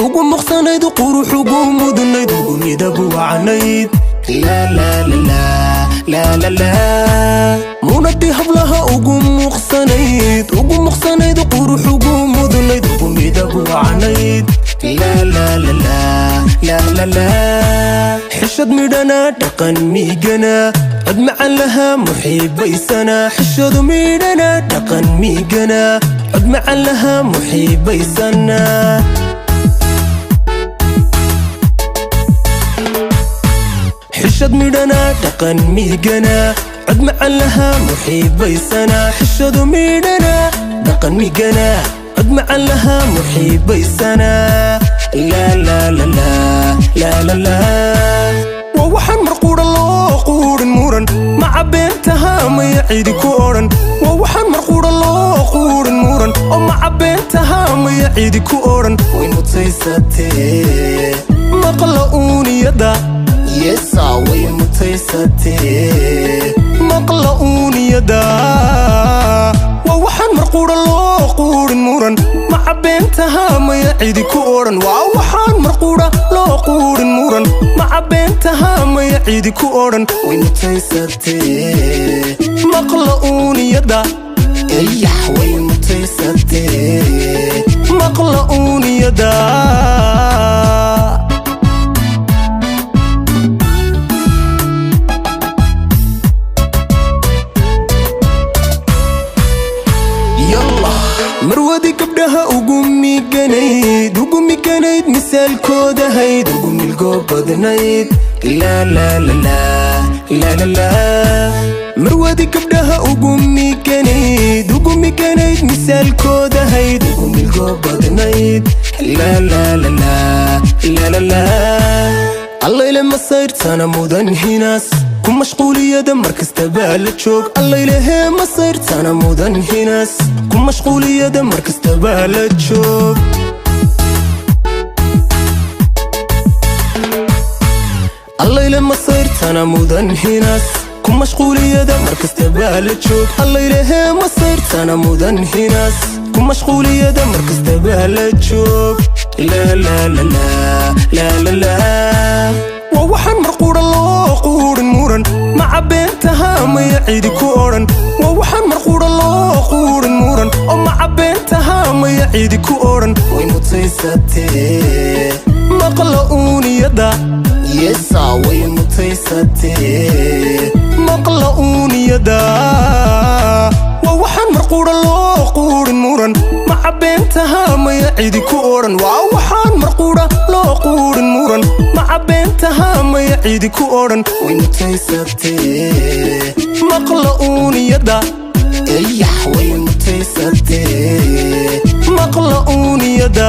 Ugu muqsanayd, qurux ugu mudnayd, ugu midab wacnayd. Munadii hablaha ugu muuqsanayd, ugu muqsanayd, qurux ugu mudnayd, ugu midab wacnayd. Xishad midhana, dhaqan miigana, cod macan lahaa, muxiibaysana. Xishadu midhana, dhaqan miigana, cod macan lahaa, muxiibaysana. Xishad midhana, dhaqan miigana, cod macan lahaa, muxiibaysana. Xishadu midhana, dhaqan miigana, cod macan lahaa, muxiibaysana. Waa waxaan marquudha loo quudhin muran, maca beentaha maya cidi ku odhan. Waa waxaan marquudha loo quudhin muran, oo maca beentaha maya cidi ku odhan. Way mutaysatee maqla uuniyada. Yesa, way mutaysatee maqla uuniyada. Waa waxaan marquudha loo quudhin muran, maca beentaha maya cidi ku odhan. Waa waxaan marquudha loo quudhin muran, maca beentaha maya cidi ku odhan. Way mutaysatee maqla uuniyada. Eyax, way mutaysatee maqla uuniyada. Marwadi gabdhaha ugu miganayd, ugu miganayd, misaalkoodahayd, ugu milgo badnayd. Marwadi gabdhaha ugu miganayd, ugu miganayd, misaalkoodahayd, ugu milgo badnayd. Allayle masayrtana mudan hinaas, ku mashquuliyada markastabaa la joog. Allaylehee masayrtana mudan hinaas, ku mashquuliyada markastabaa la joog. Allayle masayrtana mudan hinaas, ku mashquuliyada markastabaa la joog. Allaylehee masayrtana mudan hinaas, ku mashquuliyada markastabaa la joog. Waa waxaan marquudha loo quudhin muran, maca beentaha maya cidi ku odhan. Waa waxaan marquudha loo quudhin muran, oo maca beentaha maya cidi ku odhan. Way mutaysatee maqla uuniyada. Yesa, way mutaysatee maqla uuniyada. Waa waxaan marquudha loo quudhin muran, maca beentaha maya cidi ku odhan. Waa waxaan marquudha loo quudhin muran, maca beentaha maya cidi ku odhan. Way mutaysatee maqla uuniyada. Eyax, way mutaysatee maqla uuniyada.